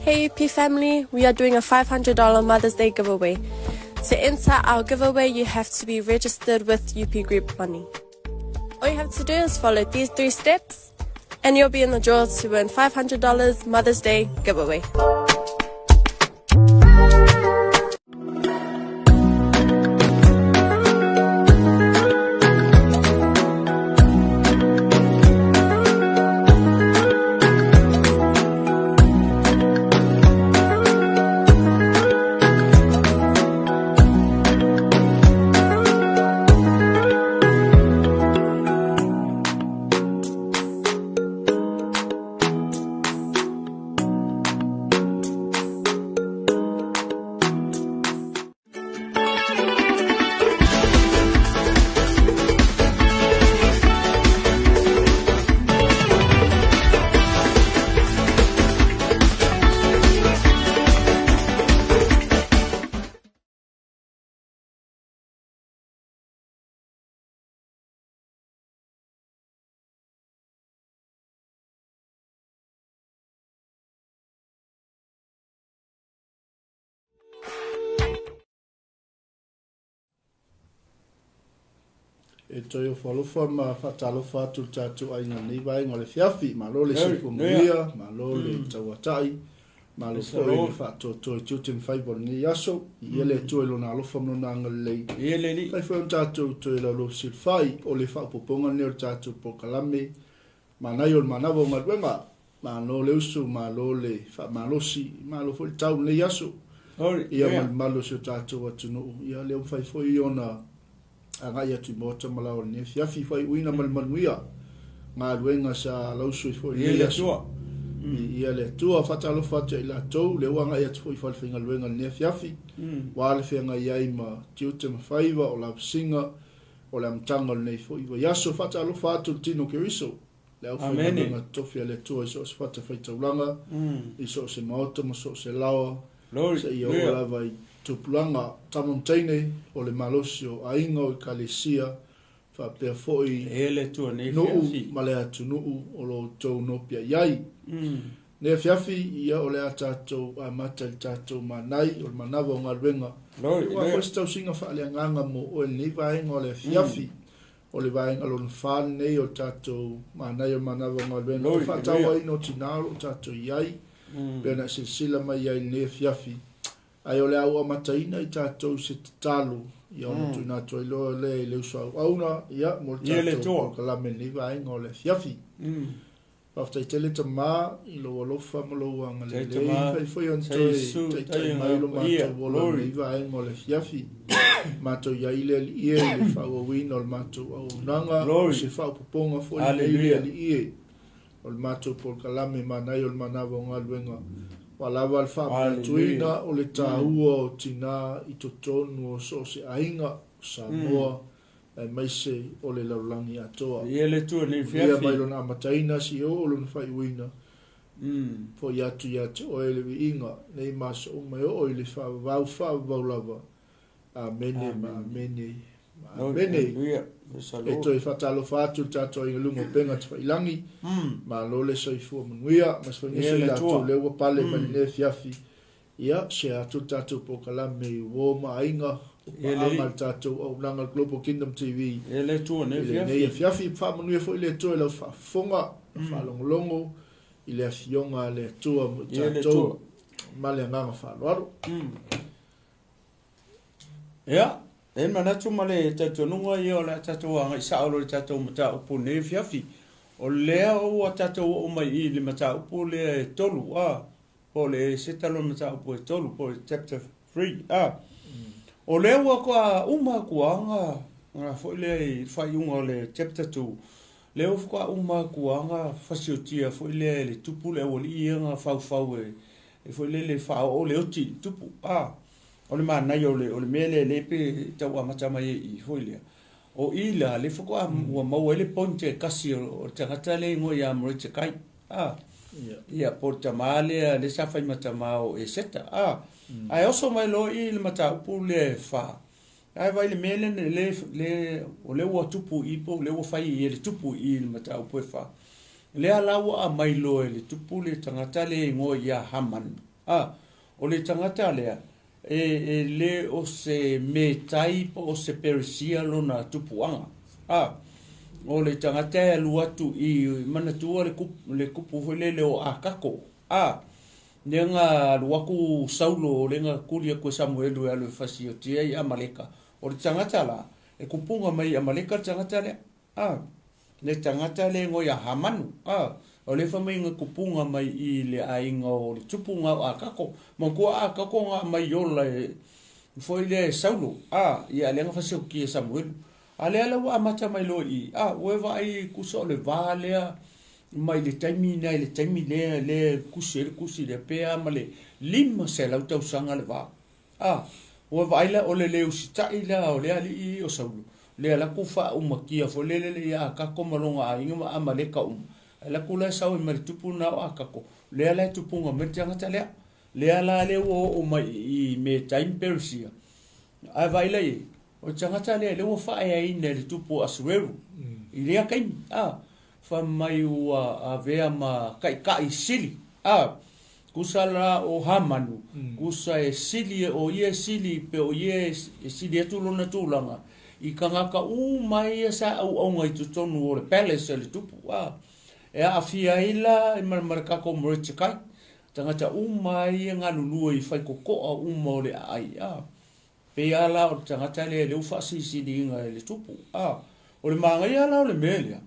Hey UP family, we are doing a $500 Mother's Day giveaway. To enter our giveaway, you have to be registered with UP Group Money. All you have to do is follow these three steps and you'll be in the draw to win $500 Mother's Day giveaway. E toe ofo alofa ma faatalofa atu le tatou aiga i lenei vaega o le afiafi. Malo le soifua manuia, malo le tauatai, malo foi le faatoatoa i tiute ma faiva o lenei aso. Viia le Atua i Lona alofa ma Lona agalelei. Fai foi ona tatou toe laulausilafai o le faaopoopoga lenei o le tatou polokalame Manaia o le manava o galuega. Malo le usu, malo le faamalosi, malo foi le tau i lenei aso. Ia ma le mamalu o si o tatou atunuu. Ia lea ua mafai foi ona agai atu i maota ma laoa i lenei afiafi. Faaiuina ma le manuia galuega sa lausu ai foi i lenei aso. Viia le Atua. Faatalofa atu ia i latou lea ua agai atu foi i falefaigaluega i lenei afiafi. Ua le feagai ai ma tiute ma faiva o lavasiga o le amataga o lenei foi vaiaso. Faatalofa atu i le tino o Keriso, le aufaigaluega totofi a le Atua i so o se fatafaitaulaga, i so o se maota ma so o se laoa, seia oo lava i tupulaga, tama ma teine, o le malosi o aiga, o ekalesia, faapea foi nuu ma le atunuu o lo outou nopiai ai. Nei afiafi, ia o le a tatou amata i le tatou manai o le manava o galuega. Aua foi se tausiga faaleagaga mo oe i lenei vaega o le afiafi. O le vaega lona fa lenei o le tatou manai o le manava o galuega. O le faatauaina o tina o lo o tatou i ai, pei ona e silasila mai ai i lenei afiafi. Ae o le a ou amataina i tatou i se tatalo, ia ona tuuina atu ai loa lea i le uso auauna, ia, mo le tatou polokalame i lenei vaega o le afiafi. Faafetai tele Tama i lou alofa ma lou agalelei, fai foi ona toe taitai mai lo matou ola i lenei vaega o le afiafi. Matou i ai le Alii e i le faaauauina o le matou auaunaga, o se faaopoopoga foi lenei le Alii e o le matou polokalame manaia o le manava o galuega. Ua lava le faamanatuina o le taua o tina i totonu o so o se aiga o Samoa. Aemaise o le lalolagi atoa. Ia le Atua nei fiafi. Ia mai lona amataina si oo lona faaiuina. Foi atu ia te oe le viiga, nei ma aso uma e oo i le faavavau faavavau lava. Amene ma amene ma amene. E toe faatalofa atu i le tatou aiga luga o upega tafailangi. Malo le soifua manuia ma se faigesa i latou lea ua pale mai lenei afiafi. Ia, share atu le tatou polokalame i uo ma aiga, o paaga le tatou auaunaga le Global Kingdom TV i lenei afiafi. Faamanuia foi le Atua i lau faafofoga, lau faalogologo i le afioga a le Atua mo i tatou ma le agaga faaaloalo. Ia, e manatu ma le talitonuga ia o le a tatou agai sao loa i le tatou mataupu i lenei afiafi. O lea ua tatou oo mai i le mataupu lea e tolu, a, po o le Eseta lona mataupu e tolu, po o le chapter 3. A, o lea ua toa uma atu lava na foi lea i le faaiuga o le chapter 2, lea ua faatoa uma atu lava na fasiotia foi lea e le tupu le aualii ia na faufau e foi lele faaoo le oti i le tupu. A, o le manaia o le mea lea lea pe tau amata mai ai i foi lea. O i la, lea faatoa ua maua ai le point e tasi o le tagata lea e igoa ia Moretekai. A, ia, po o le tama lea, lea sa fai ma tama o Eseta. A, ae oso mai loa i le mataupu lea e fa. Ae vaai i le mea lea, le, le, o lea ua tupu i i, po o lea ua fai i e le tupu i i le mataupu e fa. Lea la ua aumai loa e le tupu le tagata lea e igoa ia Haman. A, o le tagata lea, e le o se Metai po o se Peresia lona tupuaga. A, o le tagata e alu atu i, manatua le kupu, le kupu foi lele o Akako. A, lea na alu aku Saulo, lea na kuli aku e Samuelu e alu e fasiotia i Amaleka. O le tagata la, e kupuga mai i Amaleka le tagata lea. A, le tagata lea e igoa ia Hamanu. A, o lea fai mai na kupuga mai i le aiga o le tupu na o Akako. Manatua Akako na aumai ola e foi lea e Saulo. A, ia lea na fasiokia e Samuelu. A lea la ua amata mai loa i i. A, ua e vaai tusa o le va lea mai le taimi lena i le taimi lea lea e tusi ai le tusi lea, pe a ma le 500 tausaga le va. A, ua vaai la o le le usitai la o le alii o Saulo, lea la ku faaumakia foi lele le ia Akako ma lona aiga ma Amaleka uma. Ae la ku la e sau ai ma le tupu lena o Akako, lea la e tupuga mai le tagata lea. Lea la lea ua oo mai i Metai ma Peresia. Ae vaai la i ai, o le tagata lea lea ua faaeaina e le tupu o Asueru i lea taimi. A, fai mai ua avea ma taitai sili. A, tusa la o Hamanu, tusa e sili, o ia e sili, pe o ia e sili atu lona tulaga i tagata uma ia sa auauna i totonu o le palace a le tupu. A, e aafia ai la ma le tatou Mordecai, tagata uma ia galulue i faitotoa uma o le aai. A, pei lava la o le tagata lea lea ua faasilisiliina e le tupu. A, o le manaia la o le mea lea,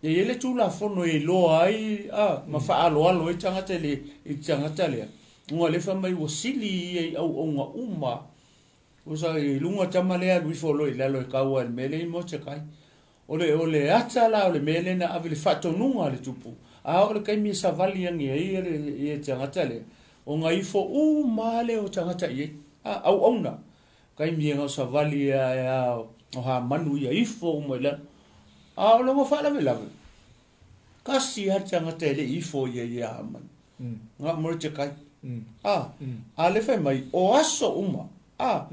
e i ai le Tulafono e iloa ai, a, ma faaaloalo ai tagata i le tagata lea, ona lea fai mai ua sili ia i auauna uma. Tusa i luga tama lea alu ifo loa i lalo e kaua i le mea lea i Mordecai. O le, o le ata la o le mea lea na ave i le faatonuga a le tupu, a oo le taimi e savali ane ai le, ia tagata lea, ona ifo uma lava lea o tagata i ai. A, auauna, taimi e na o savali ae a o Hamanu ia ifo uma i lalo. A o lona faalavelave, kasi lava le tagata e le i ifo ia ia Hamanu. Na o Mordecai. A, a lea fai mai, o aso uma, a,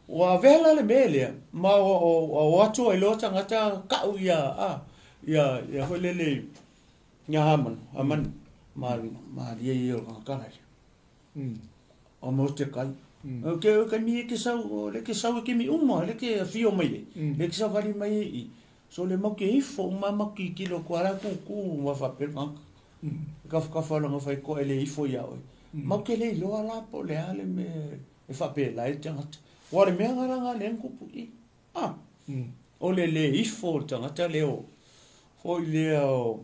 ua avea la le mea lea, ma o atu ai loa tagata kau ia, a, ia, ia foi lele, ia Hamanu, Hamanu, malie ia o le tagata lea. O Mordecai. O ke, ke mi e ke sau, o le ke sau e ke mi uma, le ke afio mai e, le ke savali mai e i. So le mau ke ifo uma mau ki kilo ko ala ku ku ma fa pe ka. Ka ka fa longa fai ko ele ifo ia oi. Mau ke le iloa la po le ale me e fa pe la e tangata. Wa le mea ngala nga le kupu i. Ah. O le le ifo o le tagata lea o foi lea o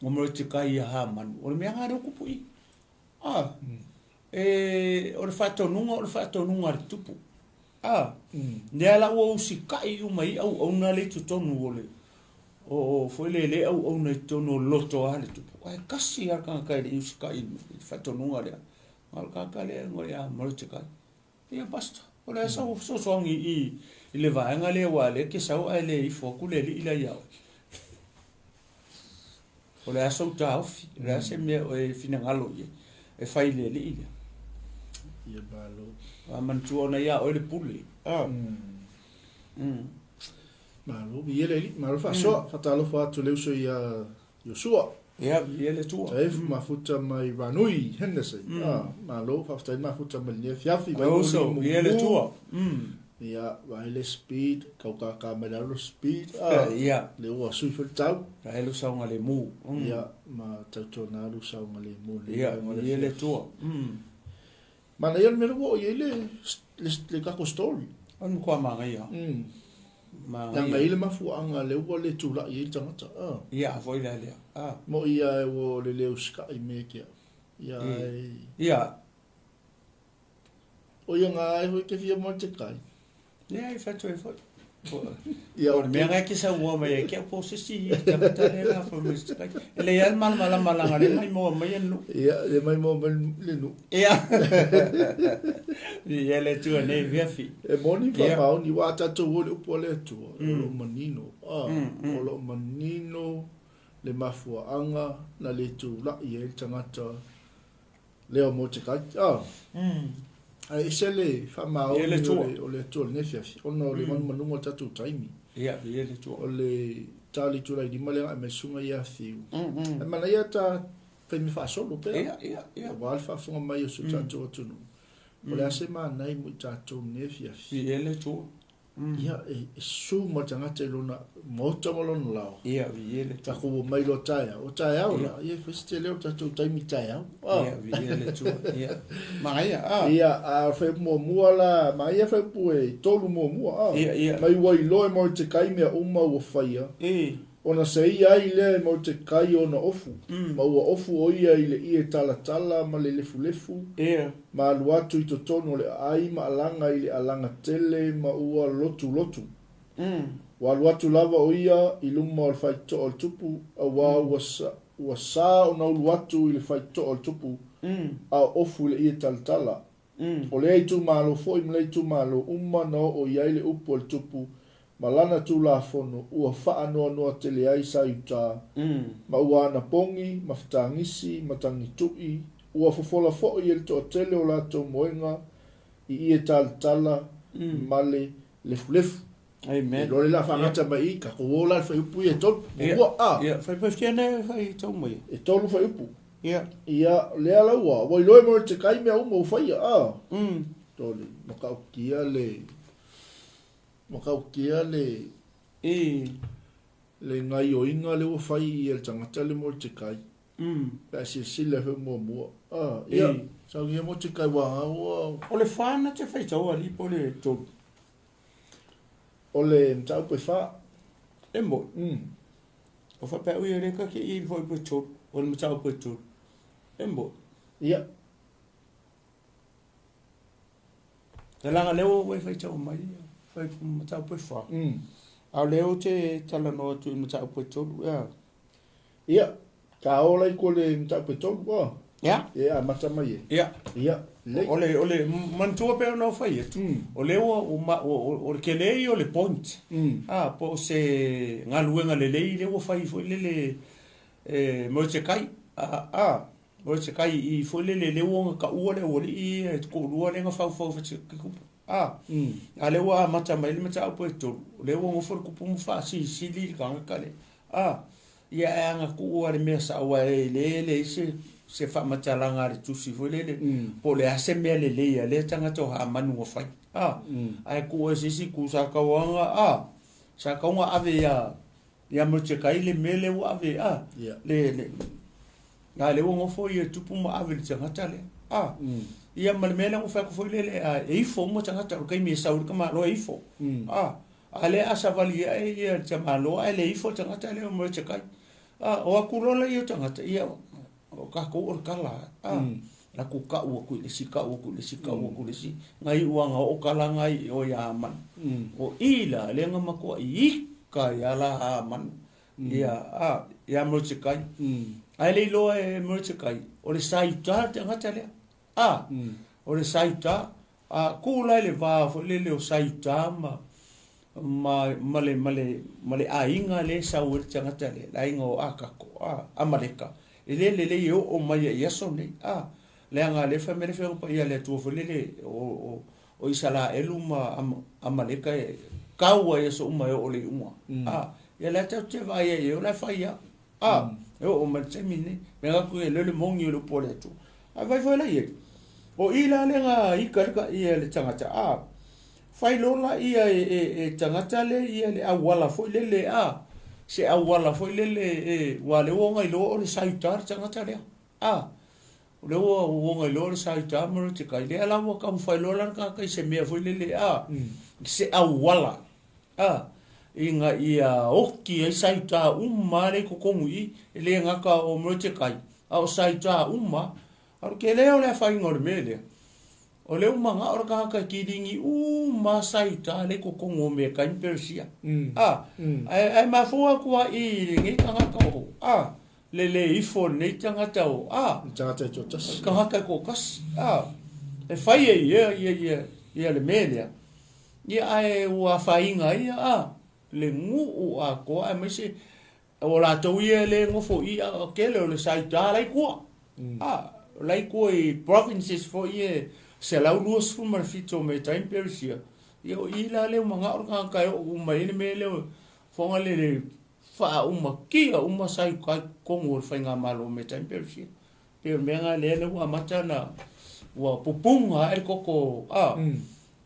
o Mordecai ia Hamanu. O le mea nga le kupu i. Ah. E o le faatonuga o le faatonuga a le tupu. A, lea la ua usikai uma i auauna lea i totonu o le, o foi lea le auauna i totonu o le loto a le tupu. Ae kasi lava le tagata e le i usikai i le faatonuga lea. A o le tagata lea e igoa ia Mordecai. Ia basta. O le a sau fesoasoani i i le vaega lea aua o lea e te sau ae le ifo atu le alii la ia oe. O le a sou taofi, o le a se mea o e finagalo i ai e fai i le alii lea. Ia malo. A manatua ona ia oe le pule. A. Malo, viia le alii, malo faasoa, faatalofa atu le uso ia Iosua. Ia, viia le Atua. Taefu mafuta mai Ranui Hennessy. A, malo, faafetai mafuta mai lenei afiafi. Vai uso, viia le Atua. Ia, vai le speed, kau kākā mai lalo speed. A, Ia. le ua sui foi le tau. Ia e lusaunga le mu. Ia, ma tautuana lusaunga le mu. Ia, viia le Atua. Manaia le mea lea ua oo i ai le, le, le kako story. O le matua manaia. Manaia. Leaga e i ai le mafuaaga lea ua le tulai ai le tagata. A. Ia, foi la lea. A. Mo'i lava ua le le usikai me ke au. Ia, ai. Ia. O ia ngā ai hoi ke fia mo te kai. Ia, i whatu e foi. Ia, O le mea ngai ke saunoa mai ai, ke au po se si i tagata le la fo me se kai. E le al mal mala mala ngale mai mo mai nu. Ia, le mai mo mai le nu. Ia. Ia le tua nei viafi. E moni wha ni wā tātou o le upu a le Atua, o lo manino. A, o lo manino le mafuaaga na le tula'i ai le tagata lea o Motekai. A, ae ese le faamaoni o le Atua i lenei afiafi, ona o le manumanuga o le tatou taimi. Ia, ia le Atua. O le ta le itulai lima lea agai mai susuga ia Fiu. Ae manaia ta Taimi faasolo pea. Ia, ia, ia. Aua le faafofoga mai o si o tatou atunuu. O le a se manai mo i tatou i lenei afiafi? Viia le Atua. Ia, e susu ma le tagata i lona maota ma lona laoa. Ia, viia le Atua. Tatou omai loa taeao. O taeao la, ia e fai se tele o tatou taimi taeao. Ia, viia le Atua. Ia, manaia, a. Ia, a o le fuaiupu muamua la, manaia fuaiupu e tolu muamua, a. Ia, ia. Mai ua iloa e Moritekai mea uma ua faia. E. Ona seia ai lea e Moritekai ona ofu, ma ua ofu ʻo ia i le ʻie talatala ma le lefulefu, ma alu atu i totonu o le ʻaʻai ma alaga i le alaga tele ma ua lotulotu. Ua alu atu lava ʻo ia i luma o le faitotoa o le tupu, auā ua sa ona ulu atu i le faitotoa o le tupu, a o ofu i le ʻie talatala. O lea itumalo foi ma lea itumalo uma na oo i ai le upu a le tupu ma lana Tulafono ua faanoanoa tele ai sa Iuta, ma ua anapogi, ma fetagisi, ma tagituʻi, ua fofola foi e le toatele o latou moega i ʻie talatala ma le lefulefu. Amen. E loa le la faagata mai i, tatou o la i le fuaiupu ia e tolu. Muamua, a. Ia, fai fai fia nei fai tau mai. E tolu fuaiupu. Ia. Ia, lea la ua, ua iloa e Moridekai mea uma ua faia, a. Tole, matautia le, matautia le, E. le gaioiga lea ua fai i le tagata le Moridekai. Pe a silasila foi muamua. A, ia, saunia Moridekai ua, ua. O le fa na te fai tau ali po le tolu. O le mataupu e fa. E moi. O faapea ui e le ka ke i foi po tolu. O le mataupu e tolu. E moi. Ia. Te laga leo ua e fai tau mai ia. Fai mataupu e fa. A o lea ou te talanoa atu i mataupu e tolu, ea. Ia, ka ola i ko le mataupu e tolu, a. Ia. Ia, amata mai e. Ia. Ia, lelei. O le manatua pea ona ou fai atu, o lea ua, o le tele ia o le point. A, po o se galuega lelei lea ua fai foi lele e Moridekai. A, a, Moridekai i foi lele lea ua ona taua le aualii ia e toalua lea na faufau faatikupu. A, a lea ua amata mai le mataupu e tolu, o lea ua nofo le tupu ma faasilisili le tagata lea. A, ia e agatuu lava le mea sao aua e le leai se faamatalaga a le tusi foi lele, po o le a se mea lelei a lea tagata o Hamanu ua fai. A, ae tuu ai se isi itu sa tau aga, a, sa tau na ave ia, ia Moridekai le mea lea ua ave, a, le, le, a lea ua nofo ia tupu ma ave i le tagata lea. A, ia ma le mea lea ua fai atu foi lele, a, e ifo uma tagata o le taimi e sau i le tamaloa e ifo. A, a lea a savali ae ia le tamaloa ae le ifo le tagata lea o Moridekai. A, o atu loa laia o tagata, ia, o tatou o le tala, a, la ku kau atu i le isi, kau atu i le isi, kau atu i le isi, ngai uaga o kala ngai o ia Hamanu. O i la, le nga matua i ika ia la Hamanu. Ia, a, ia Moridekai. Ae le iloa e Moridekai, o le sa Iuta le tagata lea. A, o le sa Iuta, a, ku la i le va foi lele o sa Iuta ma, ma, ma le, ma le, ma le aiga le sau e le tagata lea, le aiga o Akako, a, Amaleka. E le lelei e oo mai ai i aso nei. A, leaga le fai mai le afioga paia a le Atua foi lele o, o, o Isaraelu ma Amaleka e kau ai aso uma e oo le iuga. A, ia lea tatou te vaai ai e o la e fai lava. A, e oo mai le taimi lenei. Mea atu ia lea le moni o le upu a le Atua. Ae fai foi la i ai. O i la le ga ika le ka ia le tagata. A, fai loa la ia e, e, e tagata le ia le auala foi lele, a, se auala foi lele e, ua le ua ona iloa o le sa Iuta le tagata lea. A, o le ua ona iloa o le sa Iuta ma Moridekai. Lea la ua taumafai loa la le tagata i se mea foi lele, a, se auala, a, ina ia oki ai sa Iuta uma lea i totonu i i, e le gata o Moridekai, a o sa Iuta uma. A o le tele o le afaina o le mea lea, o lea ua manao le tagata e kiligi uma sa Iuta lea i totonu o Mekai ma Peresia. A, ae, ae mafua atu lava i lenei tagata o, a, le le ifo o lenei tagata o, a, Le tagata e toatasi. Le tagata e toatasi, a, e fai e ia, ia, ia, ia le mea lea. Ia, ae ua afaina ai ia, a, le nuu atoa aemaise o latou ia le nofo i a tele o le sa Iuta la i tua. A, la i tua i provinces foi e 127 o Metai ma Peresia. Ia o i la lea ua manao le tagata e oo uma i ai le mea lea o foga le le Faaumakia uma sa i uka i totonu o le faigamalo o Metai ma Peresia. Pei o le mea lena lea lea ua amata ona ua pupuga ae le toto a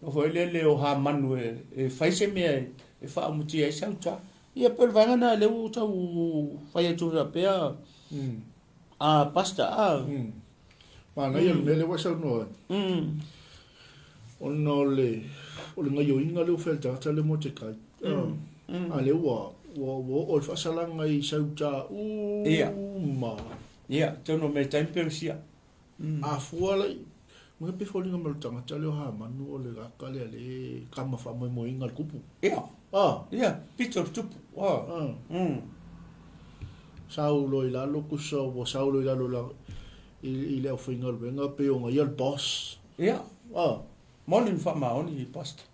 o foi lele o Hamanu e fai se mea e faaumatia ai sa uta. Ia pei o le vaega lena lea ua ou tau fai atu faapea a Pastor a. Manaia le mea lea ua e saunoa ai. Ona o le o le gaioiga lea ua fai e le tagata lea Mordekai. A lea ua ua ua oo le faasalaga i sauta uma. Ia, tonu o mea taimi Peresia. A fua la i Mea pe foliga mai o le tagata lea o Hamanu o le gaka lea le kama faamoemoeina le kupu. Ia. Ah. Ia, pito le tupu. Ah. Ah. Saulo i lalo kusa ua saulo i lalo la i le aufaigaluega pei ona ia le boss. Ia. Ah. Moni ma faamaoni i pastor.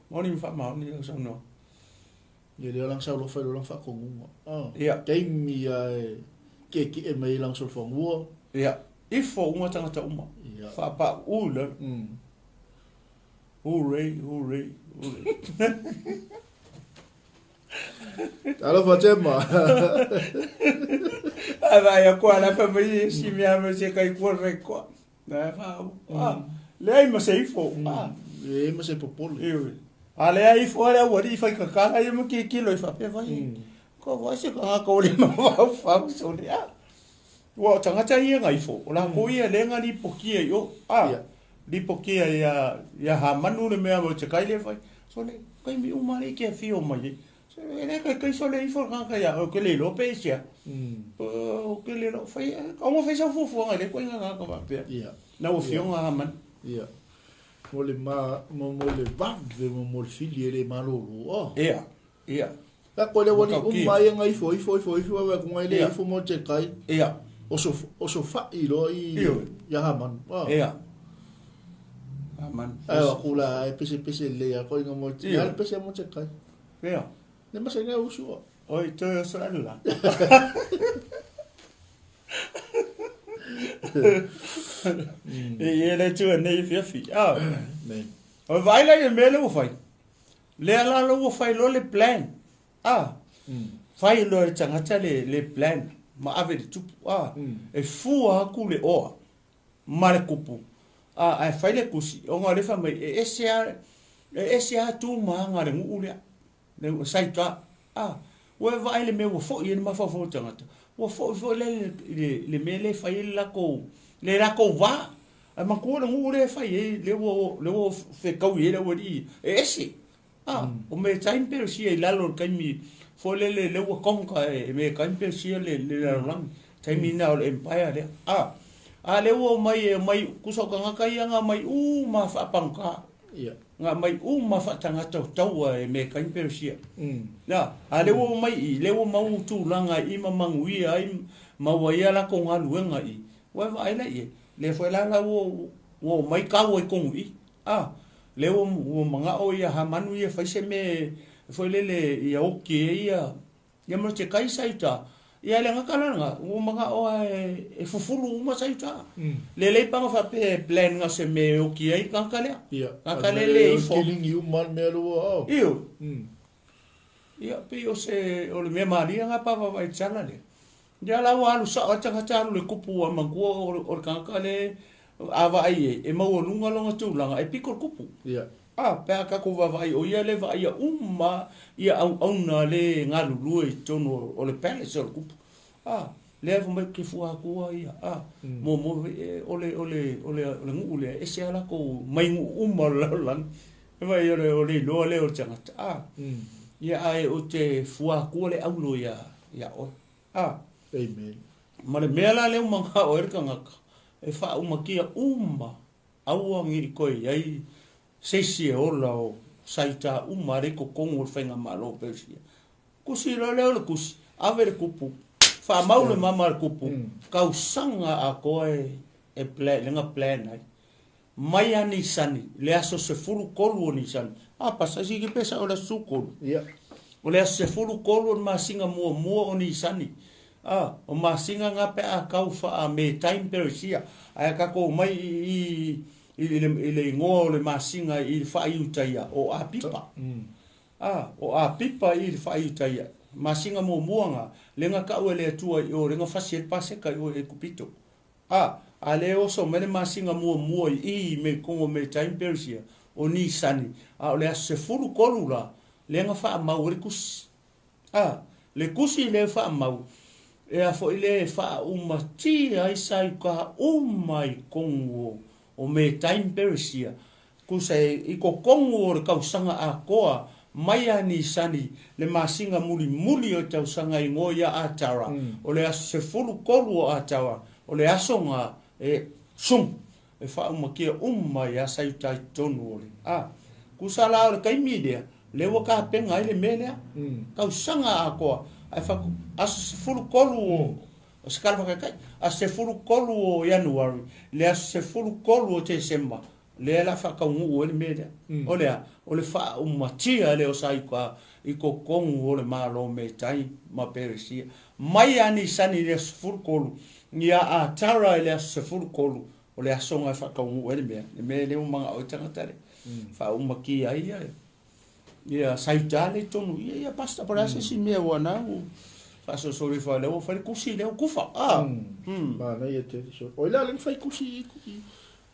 Moni ma faamaoni lau saunoaga. Ia lea lana saulo fai lana faatonuga. Ah. Ia. Taimi ia e tietie mai lana solofanua. Ia. Ifo uma tagata uma. Ia. Faapau i lalo. Hooray, hooray, hooray. Talofa Tema. Ai vai a koa la fa mai si mea me se kai kua re koa. Na fa. Ah, leai ma se ifo. Ah, E ma se popole. iwe. A le ai ifo le ua li fai kakala ia ma ki kilo i fa pe vai. Ko vai se ka ko le ma fa fa so le a. Ua o tagata ia nga ifo. O la ko ia le nga lipokia i o. Ah. Ia. Lipokia ia ia Hamanu le mea mo te kai le fai. So le kai mi uma le ke fio mai. So le le kai kai so le ifo ka ka ia o ke le lo pe sia. O ke le lo fai ka mo fai sa fufu nga le ko nga ka ka pe. Ia. Na o fio nga Hamanu. Ia. Mo le ma mo mo le vave mo mo le fili e le malolo. Oh. Ia. Ia. Ka ko le wali Makaukia. uma ia ngai ifo ifo ifo ifo wa ku ngai le Ia. ifo mo te kai. Ia. O so fa i lo i Ioe. ia Hamanu. Ah. Ia. Hamanu. Ai wa kula e pese pese le ia ko inga mo te. Ioe. Ia pese mo te kai. Ia. Le ma se ngai usua. Oi toe o sa la. E e le tu nei fia fi. Ah. Men. O vai la e mele o fai. Le la lo o fai lo le plan. Ah. Fai lo e tangata le le plan ma ave le tupu. Ah. E fua aku le oa. Ma le kupu. Ah, ai fai le kusi. O ngā le fa mai e ese a e ese a tu ma ngā le nguu lea. Le sai ta. Ah. Ua vai le mea ua foi e le mafaufau o tagata. Ua foi foi le le le mea le fai le lakou le lakou va. Ai matua le nuu le fai e le ua fekau i le ua li e ese. Ah, o me taimi Peresia i lalo o le taimi foi lele le ua konka e me taimi Peresia le le lalolagi. Taimi na o le empire lea. Ah, a le ua mai e mai kusa o tagata ia nga mai uma faapagoka. Ia. Nga mai uma faatagata o taua e me taimi Peresia. Na, a le ua mai i le ua mau tulaga i ma manuia ai maua ia lakou galuega i. Ua vaai la i e. Le foi la la ua ua mai kau ai kogu i. Ah, le ua ua magao ia Hamanu ia fai se mea foi lele ia oki e ia ia mo te kai sa uta. Ia le ngaka la nga ua magao e e fufulu uma sa uta. Le le panga fa pe plan nga se me oki ai kaka lea. Ia. Kaka le le ifo. Kilingi uma le mea lua. Oh. Io. Ia pe o se o le mea malia nga pa va vai tala le. Ia la ua alu sa o tagata alu le kupu a matua o le kaka le a vaai e e maualuga lona tulaga e piko le kupu. Ia. A pe a tatou vaavaai o ia le vaaia uma ia auauna le galulue i totonu o le palace o le kupu. A lea fai mai ke fua atua ia a mo mo o le o le o le o le nuu lea e ese lava latou mai nuu uma o le lalolagi. E vaai o le o le iloa lea o le tagata a. Ia ae ou te fua atua le aulo ia ia oe. A. Amen. Ma le mea la lea ua magao ai le tagata e faaumakia uma aua ne i toe i ai se isi e ola o saita uma le totonu o le faigamalo o Peresia. Kusi loa lea o le kusi, ave le kupu, faamau le mama a le kupu, tausaga atoa e plan, lega plan ai. Mai a Nisani, le aso 13 o Nisani. A pasa sigi pesa o le aso 13. Ia. O le aso 13 o le masina muamua o Nisani. Ah, o masina nga pe a kau fa a me time Peresia. Ai ka ko mai i i le i le ingoa o le masina i le faaiutaia o Apipa. Ah, o Apipa i le faaiutaia. Masina muamua ga le ga ta'u e le Atua i o le ga fasi ai le Paseka i o i Aikupito. A, a lea e oso mai le masina muamua i i me kogo Metai ma Peresia, o Nisani, a o le aso 13 la, lea na faamau ai le tusi. A, le tusi lea e faamau, e a foi lea e faaumatia ai Saiuta uma i totonu o, o Metai ma Peresia, tusa e i totonu o le tausaga atoa mai ia Nisani, le masina mulimuli o le tausaga e igoa ia Atara, o le aso 13 o Atara, o le aso na e sum, e faaumatia uma ai a Saiuta i totonu o le a. Tusa la o le taimi lea, lea ua tapena ai le mea lea, tausaga atoa, ae faatu, aso 13 o, o se tala faataitai, aso 13 o Ianuari, le aso 13 o Tesema, lea la faataunuu ai le mea lea. O le a? O le faaumatia lea o Saiuta i totonu o le Malo Metai ma Peresia. Mai ia Nisani i le aso 13, ia Atara i le aso 13, o le aso na e faataunuu ai le mea. Le mea lea ua mana'o ai tagata lea. Faaumatia ai ia ia Saiuta lea i totonu. Ia, ia pastor, po o le a se isi mea ua na ua faasolosolo ifo ai lea ua fai le tusi lea ua tufa. Ah. Manaia tele so. Oi la le fai kusi i i.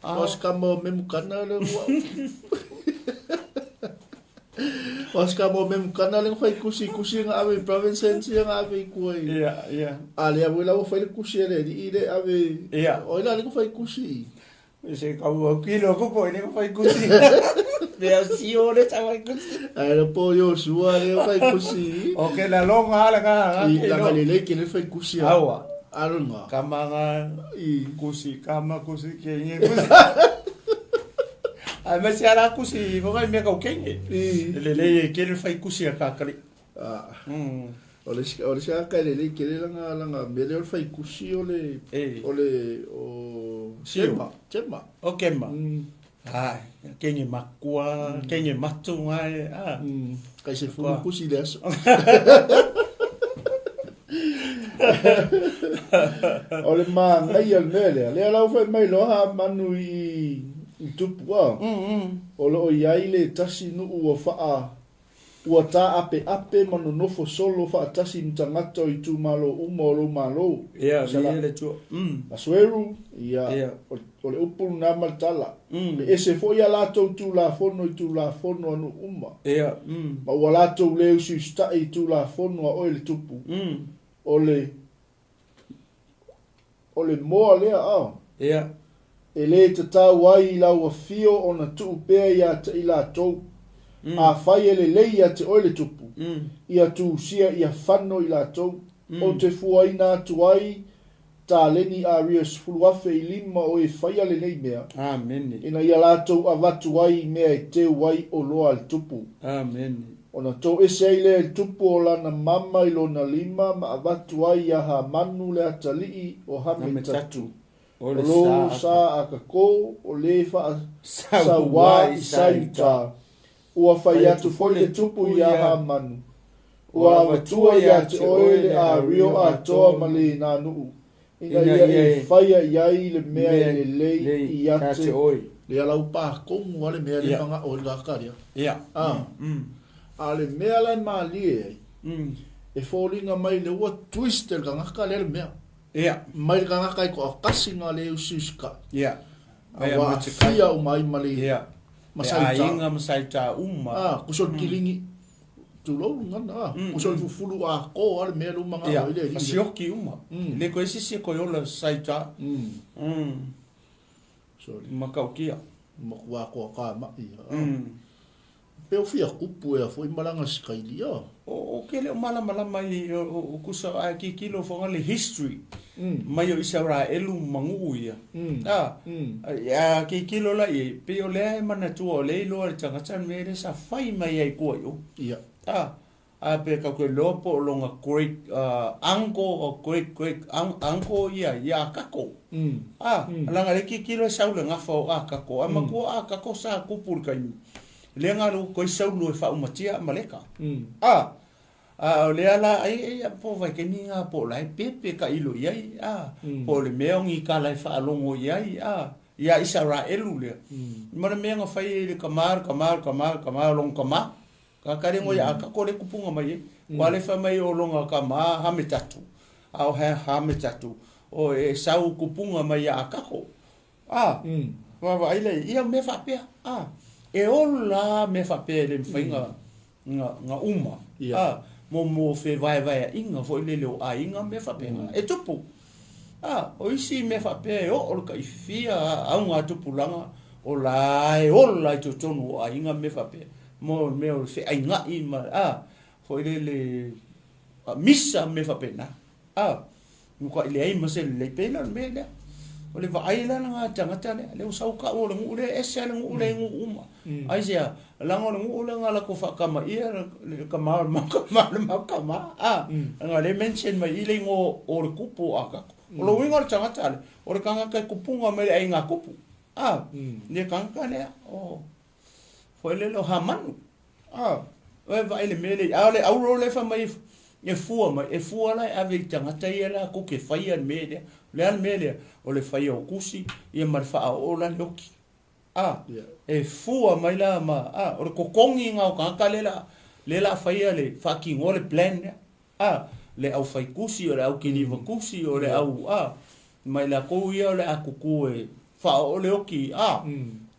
O se kama o Memukana le ua. O se kama o Memukana le fai kusi kusi nga ave i province sense nga ave i kua i. Ia, ia. A le ave la ua fai le kusi e le i le ave. Ia. Oi la le fai kusi. Se kau au kilo ko ko le fai kusi. Mea sio le ta fai kusi. Ai le po yo sua le fai kusi. O ke la longa ala ka. I la le le ke le fai kusi. Awa. Alonga. Kama nga I. kusi kama kusi ke nge kusi. Ai ma se ala kusi mo ngai mea kau kenge. I. Le le e ke le fai kusi a kakali. Ah. O le o le sa ka le le ke le langa langa me le o le fai kusi o le E. o le o Sio. Tema, tema. O ke ma. Ai, kenge makua, kenge matu ngai. Ah. Kai se fulu kusi le aso. O le manaia le mea lea. Lea lau fai mai loa ha manu i i tupu a. O loo i ai le tasi nuu ua faa ua tā'ape'ape ma nonofo solo fa'atasi ma tagata o itumālō uma o lou mālō. Ia, Sala. ia le tua. Asueru, ia, Ia. o le upu lena ma le tala. E ese fo'i a latou tulafono i tulafono a nuu uma. Ia. Ma ua latou lē usiusita'i i tulafono a oe le tupu. O le o le moa lea a. Ia. E lē tatau ai i lau afio ona tuu pea iā te i latou. Afai e lelei ia te oe le tupu. Ia tusia ia fano i latou. O te fuaina atu ai taleni aria 10,000 i lima o e faia lenei mea. Amene. Ina ia latou avatu ai i mea e teu ai o loa le tupu. Amene. Ona to'ese ai lea i le tupu o lana mama i lona lima ma avatu ai ia Hamanu le atali'i o Hametatu. O O le lō sa. sa a kakō o lē Sauā fa'asauā i i Saiuta. Saiuta. Ua fai atu foi le tupu iā Hamanu. Ua avatua iā te oe le ario atoa ma lenā nuu. Ina ia e faia i ai le mea e lelei ia Ia te te oe. Le ala upa kongu ale mea le Ia. manga o le kakaria. Ia. Ah. A le mea la e malie ai. E fōlinga mai le ua twist le kangaka le le mea. Ia. Mai le kangaka i ko akasi ngā le usiusika. Ia. A wa fia o mai ma le Ia. masauta. Ainga masauta uma. Ah, kusol kilingi. Tulou ngana. Ah, kusol fufulu a ko ale mea le manga Ia. o ile. Fasioki uma. Le ko isi si ko yola sauta. Sorry. Makaukia. Makua ko ka ma ia. Pe o fia kupu e a foi malanga skaili a. O ke le o malamalama i o kusa a ki kilo whanga le history. Mai o Israelu mangu ia. Ah. Ia ki kilo la i pe o lea e manatua o le iloa le tagata me le sa fai mai ai kua i o. Ia. Ah. A pe ka koe loa po o longa great uncle o great great uncle ia ia kako. Ah, langa le ki kilo e sau le ngafa o a kako. A makua a kako sa kupu le kaimi. Le nga lu koi sau lu e whaumatia maleka. Ah, a o le ala ai ai a po vai ke ni ngā po lai pepe ka ilo iai. Ah, po le mea ngi ka lai whaalongo iai. Ah, ia Israelu lea. Mana mea nga whai e le kamar, kamar, kamar, kamar, long kama. Ka kare ngoi a ka kore kupunga mai e. Wa le fa mai o longa ka ma ha me tatu. A o ha me tatu. O e sau kupunga mai a kako. A. Wa wa ile ia me fa pea. A. E ola me fa pea le whainga nga uma. A. Mo mo fe vai vai inga fo ile le o a inga me fa pea. E tupu. A. O isi me fa pea e o o ka ifia au ngā tupulanga o la e ola i totonu o a inga me fa pea. Mo me o fe ainga i ma a fo ile le misa me fa pena. A. Muka ile ai ma se le pela me le. O le vaai la nga tangata le le usau ka o le ngu le ese le ngu le ngu uma. Ai sia langa le ngu le nga la ko fa kama ia le kama ma kama le ma kama. A nga le mention mai ile ngo o le kupu a ka. O lo winga le tangata le o le kanga ka kupunga me ai nga kupu. A ne kanga le o fo le lo hamanu. A e vai le mele a le auro le fa mai e fua mai e fua la ave tangata ia la ko ke fai mele le al mele o le fai o kusi ia mar fa o la loki a e fua mai la ma a o le kokongi nga o ka ka le la fai le fa ki ngo le plan a le au fai kusi o le au kiliva kusi o le au a mai la ko ia o le akuku e fa o le oki a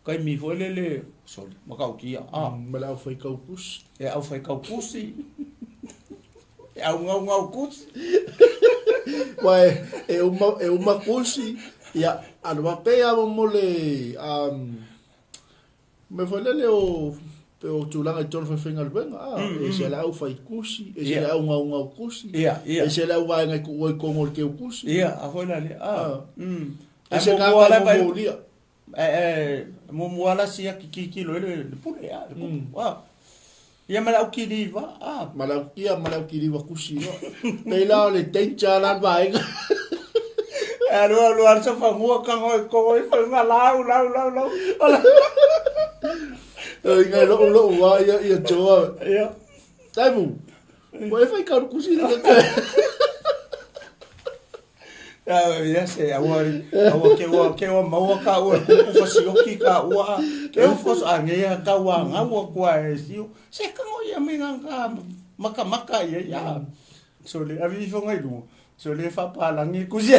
kai mi fo le le sorry makau kia a ma le au fai kau kusi e au fai kau kusi e au ngau ngau kusi wa e uma kusi ia alwa pe a mo le me fo le o pe o tulaga i tonu faifainga luega a e se le au fai kusi e se le au ngau ngau kusi e se le au vaega i kuua i kongo le keu kusi ia a foi la le a e se ngā kai momolia mo ala sia ki ki lo le pule a le kupu a ia ma lau kiliva a ma lau ia ma lau kiliva kusi no pe la le tencha la vaega alu alu al sa fangua ka ngoi ko i fa nga lau lau lau lau ala ngai lo lo wa ia ia choa ia taimu ko e fai ka kusi le ka ia se aua aua ke ua ke ua maua ka ua kupu fasioki ka ua ke ua fos a ngea ka ua ngaua kua e sio se ka ngo ia me nga maka maka ia ia so le avi fo ngai lu so le fa pa langi kusi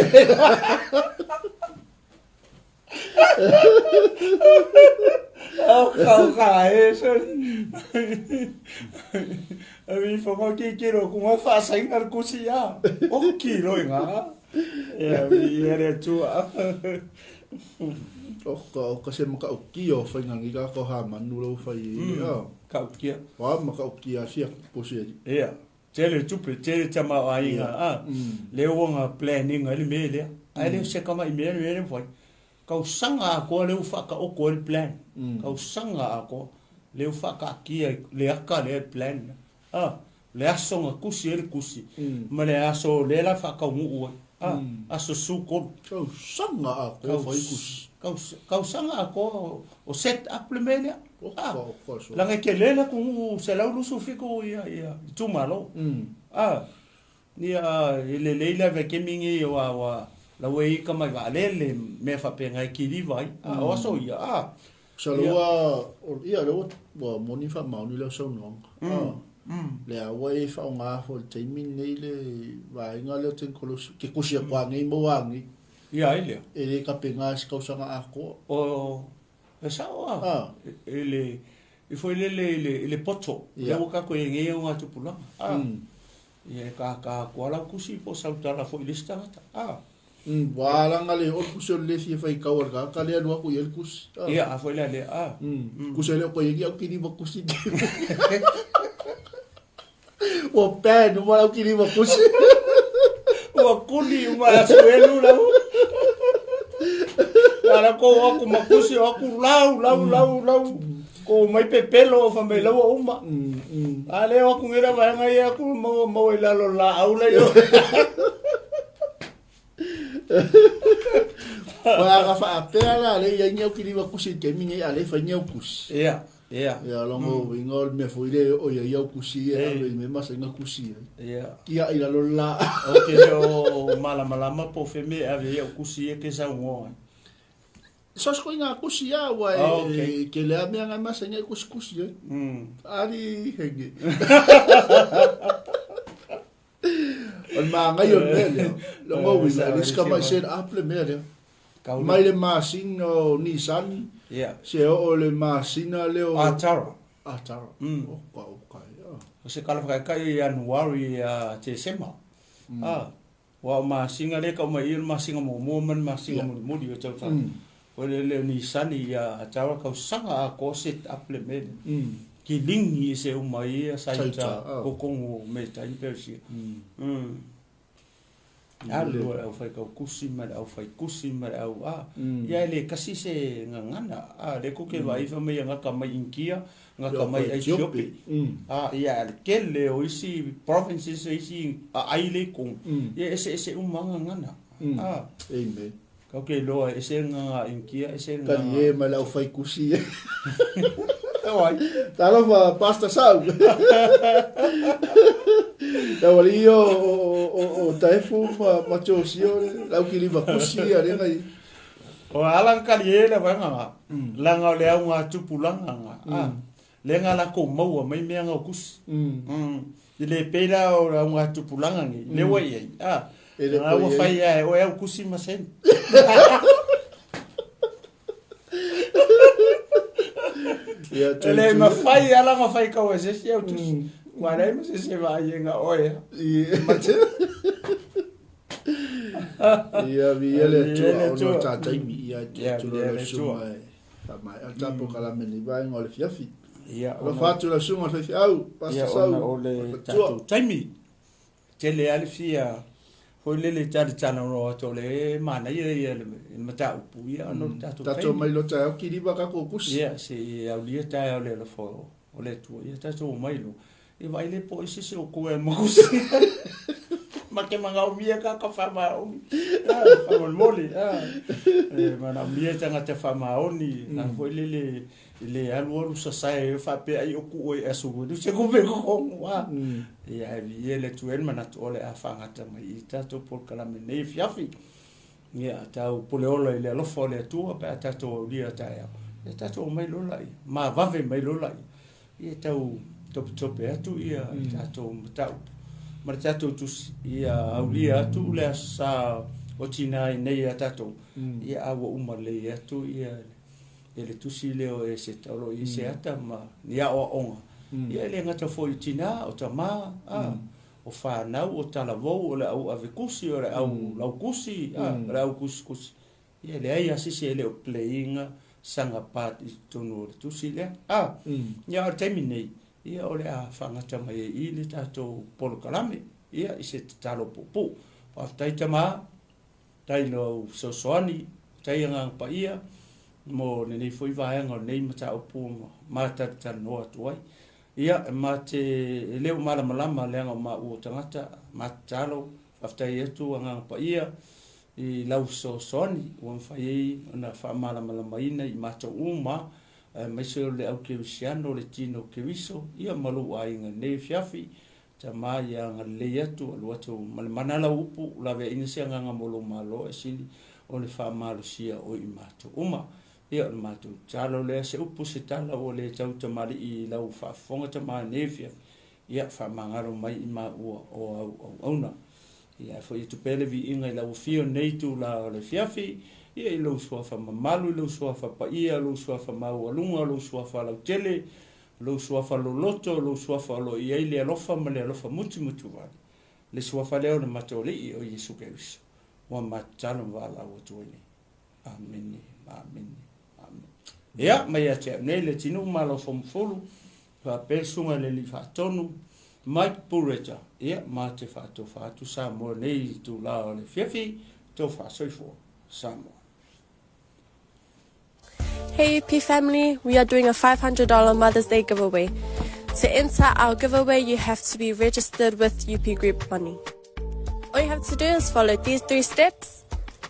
au ka ka e so avi fo ngo ki ki ro ku fa sa ingar kusi ia o ki ro inga ia ia le tua o ka se maka o kio fai ngangi ka ko ha manu lo fai ia ka o kia wa maka o kia sia posi ia tele tupe tele tama ainga a le wonga planning le mele ai le se kama i mele mele foi kau sanga ko le ufa ka o ko le plan kau sanga ko le ufa ka kia le aka le plan a le aso nga kusi le kusi ma le aso le la fa ka ngu a aso su ko kau sanga a ko fai kusi kau sanga ko o set up le mele a la ngai ke le la ku se lau lu su fi ko ia ia tu malo a ni a le le la ve ke mingi wa wa la wei ka mai va le le me fa pe ngai ki li vai a o so ia a sa lo wa ia lo wa moni fa mauni le so no le a wai fa nga fo te mi nei le vai nga le ten kolo ke kusi kwa ngai mo wangi ia ile e le ka penga se kausa nga ako o e sa o ele i foi le le le poto le o ka ko ngai o nga tupula a ia ka ka ko ala kusi po sautala fo ile stata a wala nga le o kusi le fie fai kau ka ka le alu ku el kusi ia a foi la le a kusi le ko ia ki ni kusi o pé no mara ki ni kusi o kuli uma suelu la ala ko aku makusi aku lau lau lau lau ko mai pepelo fa mai lau uma ale aku ngira vai ngai aku mo mo ila lo la aula yo Wa ka fa pela le ia ni ki ni kusi ke mi ni ale fa ni kusi ia ia ia longo ingol me foi le o ia ia kusi e me ma sa nga kusi ia ia ila lo la o ke o mala malama po fe me ave ia kusi e ke sa ngo So se koiga kusi a ua e ke lea mea ngai masa ngai kusi kusi e. Ali henge. O le magai o le mea lea. Logo uiga, e le isi kamai set up le mea lea. Mai le masina o Nisani, se oo le masina lea o Atara. Atara. Oka, oka, ia. O se kala whakaikai i Ianuari ia Tesema. Ua o masina lea kau mai i o le masina muamua ma le masina mulimuli o tausaga. Foi le le o Nisani ia Atara kausaga atoa set up le mea lea. Kiligi ese uma ai ia saita totonu o metai ma peresia. Alu le aufai kaukusi ma le aufai kusi ma le au a. Ia e le tasi se gagana. A lea tou te vaai fai mai ia gata mai Initia, gata mai Aitiopi. A ia le tele o isi provinces o isi aai lea i totonu, ia e eseese uma lava gagana. A. Amen. Tatou te iloa e ese gaga Initia, ese gaga. Talie ma le aufai kusi. Oi. Talofa Pastor Sau. Lau alii o Taefu ma Josio lau kilima kusi ia le ngai. O ala ka talie le vaega nga. Langa o le au nga tupulaga nga. A. Le nga lakou maua mai mea nga o kusi. I le pei la o le au nga tupulaga nei. Le ua i ai. A. Nga ua fai ia e oe au kusi ma seni. E le mafai lava ona fai kau e se isi au tusi. Ua leai ma se isi e vaai ai na oe lava. Ia, viia le Atua ona o ta taimi, ia, e tuu atu loa lau susuga e faamaea le tatou kalame i lenei vaega o le afiafi. Alofa atu lau susuga i le faifeau, Pastor Sau, Ia, ona o le tatou taimi. Tele lava le fia foi lele talatalanoa atu o le manaia ia le mataupu ia ona o le tatou tatou mai loa taeao kiliva tatou kusi. Ia se i aulia taeao le alofa o le Atua ia tatou omai loa ia vaai le po o ai se isi o outou e ma kusi. Ma te manaomia tagata faamaoni. Faamolemole e manaomia tagata faamaoni na foi lele I le alualu sasae e faapea ai o tuu ai aso ua se kupe kokogu a. Ia ae viia le Atua e le manatu o le a faagata mai i tatou polokalame nei afiafi. Ia tau pule ola i le alofa o le Atua pe a tatou aulia taeao. Ia tatou omai loa laia, ma vave mai loa laia. Ia tau topetope atu ia tatou mataupu ma le tatou tusi, ia aulia atu le aso sa o tina i nei ia tatou. Ia a ua uma lelei atu ia e le tusi lea o Eseta o lo o i ai se ata ma ni aoaoga, ia e le gata foi i tina, o tama, a, o fanau, o talavou, o le au ave kusi, o le au lau kusi, a, o le au kusikusi. Ia e leai lava se isi e le o playing sana part i totonu o le tusi lea. A, ia a o le taimi nei, ia o le a faagata mai ai i le tatou polokalame, ia i se tatalo puupuu. Faafetai tama. Tai i lou fesoasoani, tai Agaga Paia mo lenei foi vaega o lenei mataupu ma matalatalanoa atu ai. Ia, ma te e le o malamalama leaga o maua o tagata, ma tatalo, faafetai atu Agaga Paia i lau fesoasoani ua mafai ai ona faamalamalamaina i matou uma, aemaise o le au kerisiano, le tino Keriso, ia ma lou aiga i lenei afiafi. Tama ia agalelei atu, alu atu ma le mana lau upu, laveaiina se agaga mo lou Malo e sili o le faamalosia o i matou uma. Ia, o le matou tatalo lea, se upu se tala ua le tau tamalii i lau faafofoga tama nei afiafi, ia faamagalo mai i maua o au auauna. Ia ae foi atu pea le viiga i lau afio i lenei itula o le afiafi, ia i lou suafa mamalu, i lou suafa paia, lou suafa maualuga, lou suafa lautele, Lou suafa loloto, lou suafa o lo o i ai le alofa ma le alofa mutumutuvale, le suafa lea o le Matoalii o Iesu Keriso, ua matatalo ma valaau atu ai nei. Amene, amene, amene. Ia, mai ia te au nei le atinuu ma alofa mafulu, faapea le susuga i le Alii Faatonu, Mike Bureta, ia, ma te faatofa atu Samoa nei i itula o le afiafi, tofa soifua, Samoa. Hey UP family, we are doing a $500 Mother's Day giveaway. To enter our giveaway, you have to be registered with UP Group Money. All you have to do is follow these three steps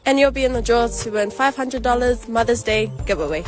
and you'll be in the draw to win $500 Mother's Day giveaway.